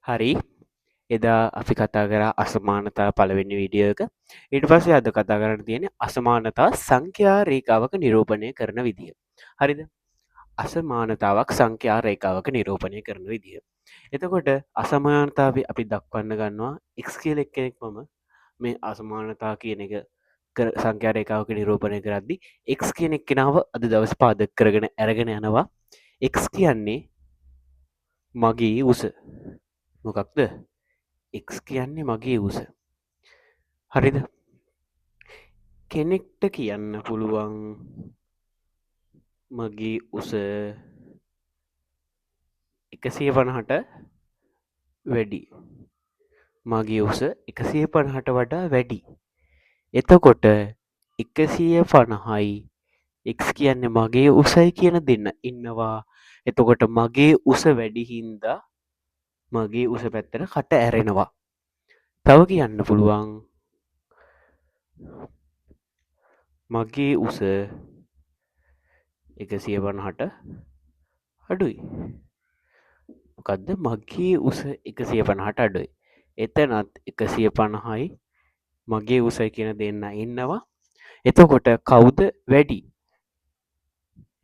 හරි, එදා අපි කතා කරා අසමානතා පළවෙනි වීඩියෝ එක. ඊට පස්සේ අද කතා කරන්න තියෙන්නේ අසමානතා සංඛ්‍යා රේඛාවක නිරූපණය කරන විදිය. හරිද? අසමානතාවක් සංඛ්‍යා රේඛාවක නිරූපණය කරන විදිය. එතකොට අසමානතාවය අපි දක්වන්න ගන්නවා x කියලා එක්කෙනෙක්. මම මේ අසමානතා කියන එක සංඛ්‍යා රේඛාවක නිරූපණය කරද්දි x කියන එක්කෙනාව අද දවසේ පාදක කරගෙන අරගෙන යනවා. x කියන්නේ මගේ උස. මොකක්ද? x කියන්නේ මගේ උස. හරිද? කෙනෙක්ට කියන්න පුළුවන් මගේ උස 150ට වැඩි. මගේ උස 150ට වඩා වැඩි. එතකොට 150යි x කියන්නේ මගේ උසයි කියන දෙන්න ඉන්නවා. එතකොට මගේ උස වැඩි හින්දා මගේ උස පැත්තට කට ඇරෙනවා. තව කියන්න පුළුවන් මගේ උස 150ට අඩුයි. මොකද්ද? මගේ උස 150ට අඩුයි. එතනත් 150යි මගේ උසයි කියන දෙන්න ඉන්නවා. එතකොට කවුද වැඩි?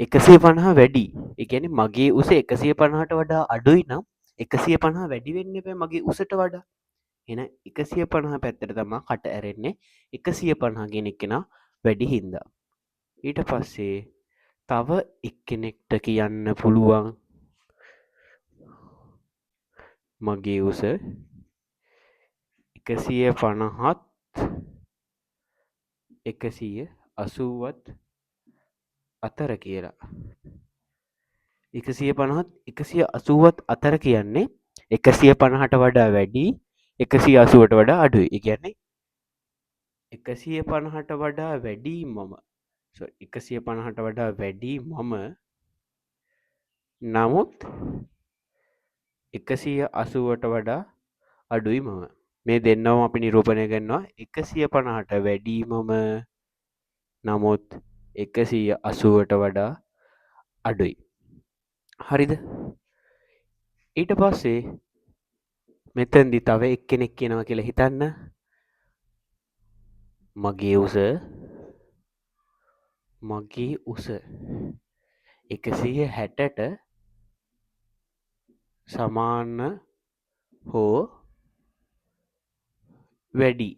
150 වැඩි. ඒ කියන්නේ මගේ උස 150ට වඩා අඩුයි නම් 150 වැඩි වෙන්න එපා මගේ උසට වඩා. එහෙනම් 150 පැත්තට තමා කට ඇරෙන්නේ 150 කියන එක්කෙනා වැඩි හින්දා. ඊට පස්සේ තව එක්කෙනෙක්ට කියන්න පුළුවන් මගේ උස 150ත් 180ත් අතර කියලා. 150ත් 180ත් අතර කියන්නේ 150ට වඩා වැඩි, 180ට වඩා අඩුයි. ඒ කියන්නේ 150ට වඩා වැඩි මම. සෝරි, 150ට වඩා වැඩි මම. නමුත් 180ට වඩා අඩුයි මම. මේ දෙන්නම අපි නිරූපණය කරනවා 150ට වැඩි මම, නමුත් 180ට වඩා අඩුයි. හරිද? ඊට පස්සේ මෙතෙන්දි තව එක්කෙනෙක් කියනවා කියලා හිතන්න. මගේ උස 160ට සමාන හෝ වැඩි.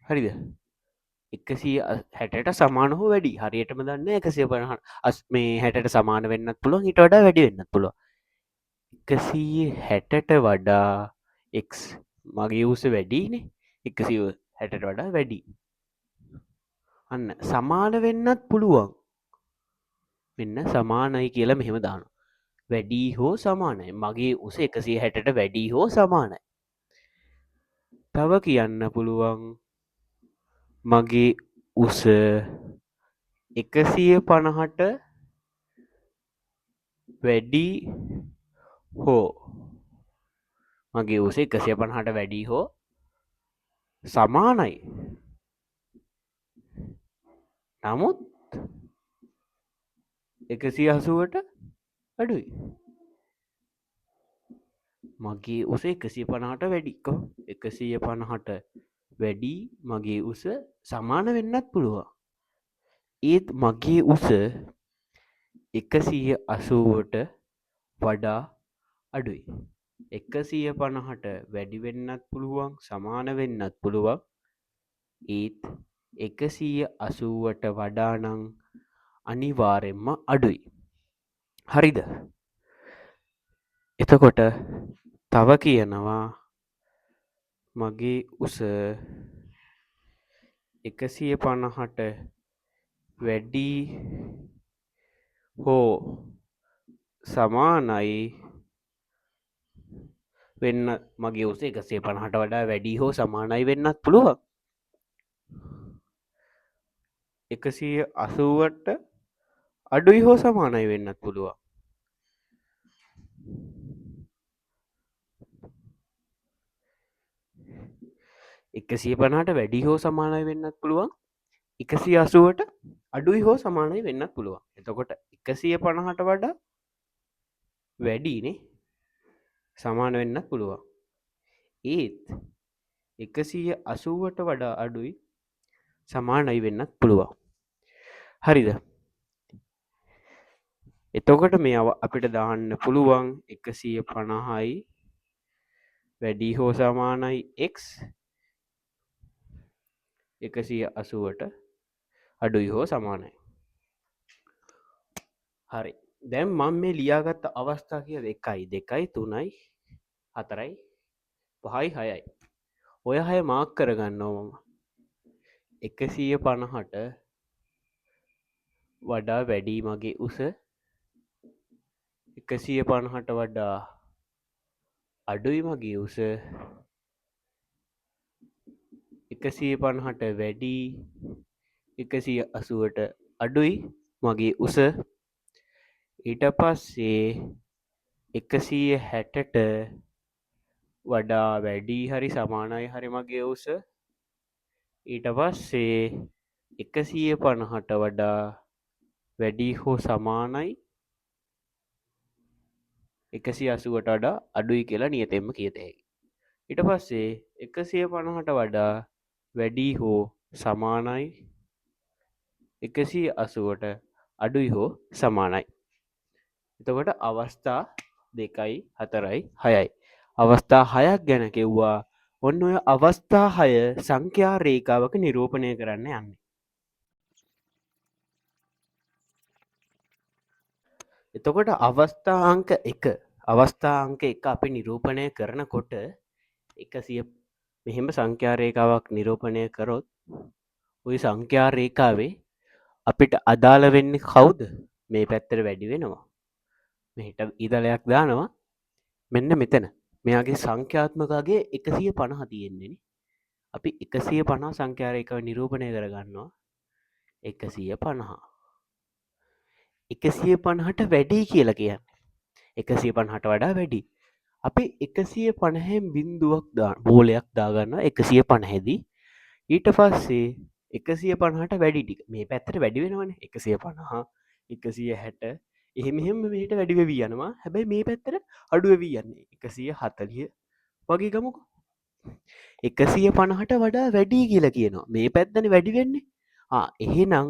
හරිද? 160ට සමාන හෝ වැඩි. හරියටම දන්නේ 150 මේ 60ට සමාන වෙන්නත් පුළුවන්, ඊට වඩා වැඩි වෙන්නත් පුළුවන්. 160ට වඩා x මගේ උස වැඩිනේ. 160ට වඩා වැඩි. අන්න සමාන වෙන්නත් පුළුවන්. මෙන්න සමානයි කියලා මෙහෙම දානවා. වැඩි හෝ සමානයි. මගේ උස 160ට වැඩි හෝ සමානයි. තව කියන්න පුළුවන් මගේ උස 150ට වැඩි හෝ මගේ උස 150ට වැඩි හෝ සමානයි. නමුත් 180ට අඩුයි. මගේ උස 150ට වැඩි. කො 150ට වැඩි මගේ උස සමාන වෙන්නත් පුළුවන්. ඒත් මගේ උස 180ට වඩා අඩුයි. 150ට වැඩි වෙන්නත් පුළුවන්, සමාන වෙන්නත් පුළුවන්. ඒත් 180ට වඩා නම් අනිවාර්යෙන්ම අඩුයි. හරිද? එතකොට තව කියනවා මගේ උස 150ට වැඩි හෝ සමානයි වෙන්න, මගේ උස 150ට වඩා වැඩි හෝ සමානයි වෙන්නත් පුළුවන්. 180ට අඩුයි හෝ සමානයි වෙන්නත් පුළුවන්. 150ට වැඩි හෝ සමානයි වෙන්නත් පුළුවන්. 180ට අඩුයි හෝ සමානයි වෙන්නත් පුළුවන්. එතකොට 150ට වඩා වැඩිනේ. සමාන වෙන්නත් පුළුවන්. ඒත් 180ට වඩා අඩුයි සමානයි වෙන්නත් පුළුවන්. හරිද? එතකොට මේ අපිට දාන්න පුළුවන් 150යි වැඩි හෝ සමානයි x 180ට අඩුයි හෝ සමානයි. හරි. දැන් මම මේ ලියාගත්ත අවස්ථා කීයද? 1යි 2යි 3යි 4යි 5යි 6යි. ඔය 6 මාක් කරගන්නවා මම. 150ට වඩා වැඩි මගේ උස, 150ට වඩා අඩුයි මගේ උස, 150ට වැඩි 180ට අඩුයි මගේ උස. ඊට පස්සේ 160ට වඩා වැඩි හරි සමානයි හරි මගේ උස. ඊට පස්සේ 150ට වඩා වැඩි හෝ සමානයි 180ට වඩා අඩුයි කියලා නියතෙන්ම කියත හැකි. ඊට පස්සේ 150ට වඩා වැඩි හෝ සමානයි 180ට අඩුයි හෝ සමානයි. එතකොට අවස්ථා 2යි 4යි 6යි. අවස්ථා 6ක් ගැන කිව්වා. ඔන්න ඔය අවස්ථා 6 සංඛ්‍යා රේඛාවක නිරූපණය කරන්න යන්නේ. එතකොට අවස්ථා අංක 1, අවස්ථා අංක 1 අපි නිරූපණය කරනකොට 100 මෙහෙම සංඛ්‍යා රේඛාවක් නිරූපණය කරොත් ওই සංඛ්‍යා රේඛාවේ අපිට අදාළ වෙන්නේ කවුද? මේ පැත්තට වැඩි වෙනවා. මෙහෙට ඉදලයක් දානවා. මෙන්න මෙතන මෙයාගේ සංඛ්‍යාත්මක අගය 150 තියෙන්නේ නේ. අපි 150 සංඛ්‍යා රේඛාව නිරූපණය කරගන්නවා. 150. 150ට වැඩි කියලා කියන්නේ. 150ට වඩා වැඩි. අපි 150න් බිංදුවක් බෝලයක් දාගන්නවා 150දී. ඊට පස්සේ 150ට වැඩි ටික මේ පැත්තට වැඩි වෙනවනේ. 150, 160 එහෙම එහෙම මෙහෙට වැඩි වෙවි යනවා. හැබැයි මේ පැත්තට අඩු වෙවි යන්නේ. 140 වගේ ගමුකෝ. 150ට වඩා වැඩි කියලා කියනවා. මේ පැත්තනේ වැඩි වෙන්නේ. එහෙනම්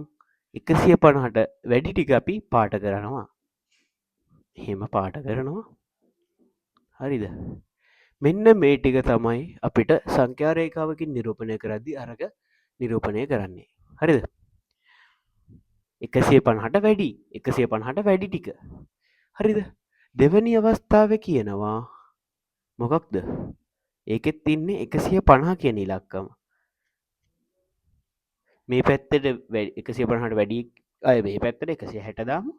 150ට වැඩි ටික අපි පාට කරනවා. එහෙම පාට කරනවා. හරිද? මෙන්න මේ ටික තමයි අපිට සංඛ්‍යා රේඛාවකින් නිරූපණය කරද්දී අරක නිරූපණය කරන්නේ. හරිද? 150ට වැඩි, 150ට වැඩි ටික. හරිද? දෙවැනි අවස්ථාවේ කියනවා මොකක්ද? ඒකෙත් ඉන්නේ 150 කියන ඉලක්කම. මේ පැත්තට 150ට වැඩි අය මේ පැත්තට 160 දාමු.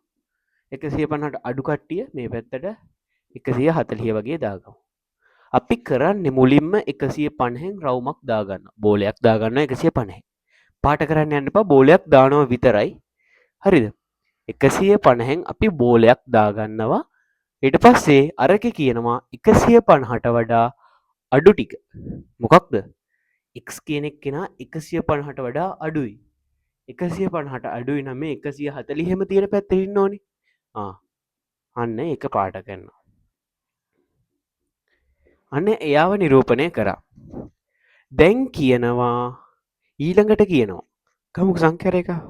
150ට අඩු කට්ටිය මේ පැත්තට 140 වගේ දාගමු. අපි කරන්නේ මුලින්ම 150න් රවුමක් දාගන්න. බෝලයක් දාගන්නවා 150. පාට කරන්න යන්න එපා, බෝලයක් දානවා විතරයි. හරිද? 150න් අපි බෝලයක් දාගන්නවා. ඊට පස්සේ අරකේ කියනවා 150ට වඩා අඩු ටික. මොකක්ද? x කියන එක්කෙනා 150ට වඩා අඩුයි. 150ට අඩුයි නම් මේ 140ම තියෙන පැත්තේ ඉන්න ඕනේ. අන්න ඒක පාට කරනවා. අන්න එයාව නිරූපණය කරා. දැන් කියනවා ඊළඟට කියනවා ගමුකෝ සංඛ්‍යා රේඛාව.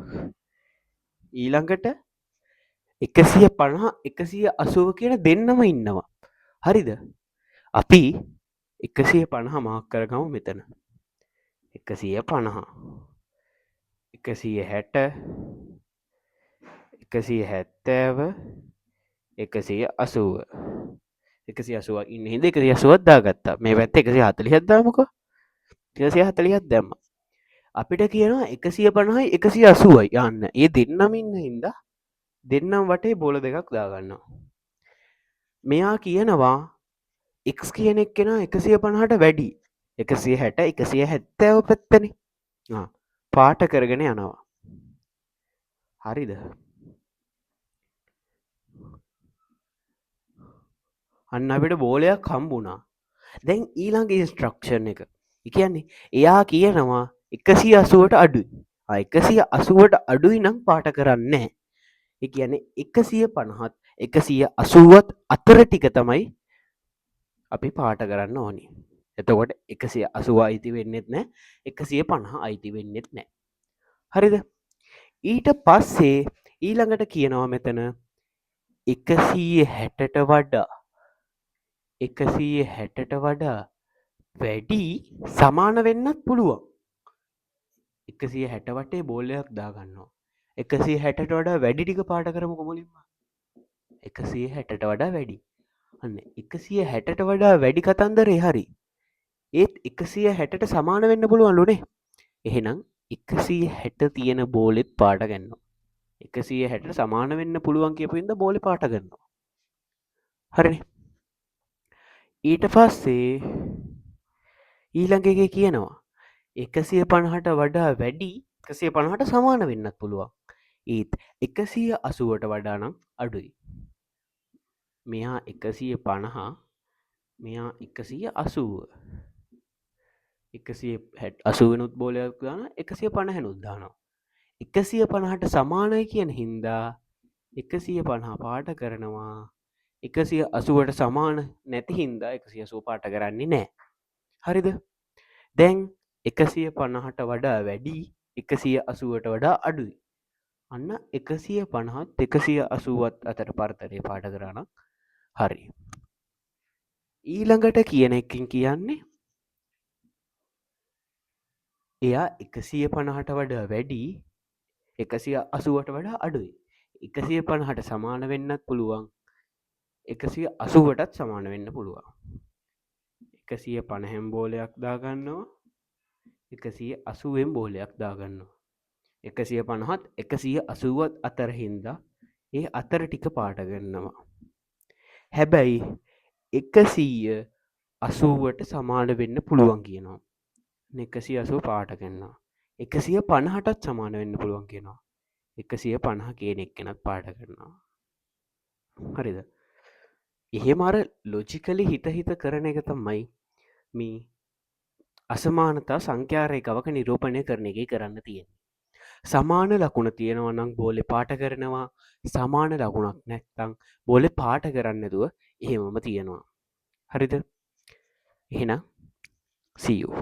ඊළඟට 150 180 කියන දෙන්නම ඉන්නවා. හරිද? අපි 150 මාක් කරගමු මෙතන. 150 160 170 180. 180ක් ඉන්න හින්දා 180ක් දාගත්තා. මේ පැත්තේ 140ක් දාමුකෝ. 140ක් දැම්මා. අපිට කියනවා 150යි 180යි. යන්න. ඒ දෙන්නම ඉන්න හින්දා දෙන්නම වටේ බෝල දෙකක් දාගන්නවා. මෙයා කියනවා x කියන එක්කෙනා 150ට වැඩි. 160 170 පැත්තනේ. පාට කරගෙන යනවා. හරිද? අන්න අපිට බෝලයක් හම්බුණා. දැන් ඊළඟ ඉන්ස්ට්‍රක්ෂන් එක. ඒ කියන්නේ එයා කියනවා 180ට අඩුයි. 180ට අඩුයි නම් පාට කරන්නේ නැහැ. ඒ කියන්නේ 150ත් 180ත් අතර ටික තමයි අපි පාට කරන්න ඕනි. එතකොට 180 අයිති වෙන්නෙත් නෑ, 150 අයිති වෙන්නෙත් නෑ. හරිද? ඊට පස්සේ ඊළඟට කියනවා මෙතන 160ට වඩා 160ට වඩා වැඩි සමාන වෙන්නත් පුළුවන්. 160 වටේ බෝලයක් දාගන්නවා. 160ට වඩා වැඩි ටික පාට කරමුකෝ මුලින්ම. 160ට වඩා වැඩි. අන්න 160ට වඩා වැඩි කතන්දරේ හරි. ඒත් 160ට සමාන වෙන්න පුළුවන්ලුනේ. එහෙනම් 160 තියෙන බෝලෙත් පාට ගන්නවා. 160ට සමාන වෙන්න පුළුවන් කියපු හින්දා බෝලේ පාට ගන්නවා. හරිනේ. ඊට පස්සේ ඊළඟ එකේ කියනවා 150ට වඩා වැඩි 150ට සමාන වෙන්නත් පුළුවන්. ඒත් 180ට වඩා නම් අඩුයි. මෙහා 150, මෙහා 180. 180 වෙනුත් බෝලයක් දානවා, 150 නුත් දානවා. 150ට සමානයි කියන හින්දා 150 පාට කරනවා. 180ට සමාන නැති හින්දා 180 පාට කරන්නේ නෑ. හරිද? දැන් 150ට වඩා වැඩි 180ට වඩා අඩුයි. අන්න 150ත් 180ත් අතර පරතරය පාට කරා නම් හරි. ඊළඟට කියන එකකින් කියන්නේ එයා 150ට වඩා වැඩි 180ට වඩා අඩුයි. 150ට සමාන වෙන්නත් පුළුවන්, 180ටත් සමාන වෙන්න පුළුවන්. 150න් බෝලයක් දාගන්නවා, 180න් බෝලයක් දාගන්නවා. 150ත් 180ත් අතර හින්දා ඒ අතර ටික පාට කරනවා. හැබැයි 180ට සමාන වෙන්න පුළුවන් කියනවා. 180 පාට කරනවා. 150ටත් සමාන වෙන්න පුළුවන් කියනවා. 150 කියන එක්කෙනත් පාට කරනවා. හරිද? එහෙම අර ලොජිකලි හිත හිත කරන එක තමයි මේ අසමානතා සංඛ්‍යා රේඛාවක නිරූපණය කරන එකේ කරන්න තියෙන්නේ. සමාන ලකුණ තියෙනවා නම් බෝලේ පාට කරනවා, සමාන ලකුණක් නැත්නම් බෝලේ පාට කරන්නේ නැතුව එහෙමම තියෙනවා. හරිද? එහෙනම් see you.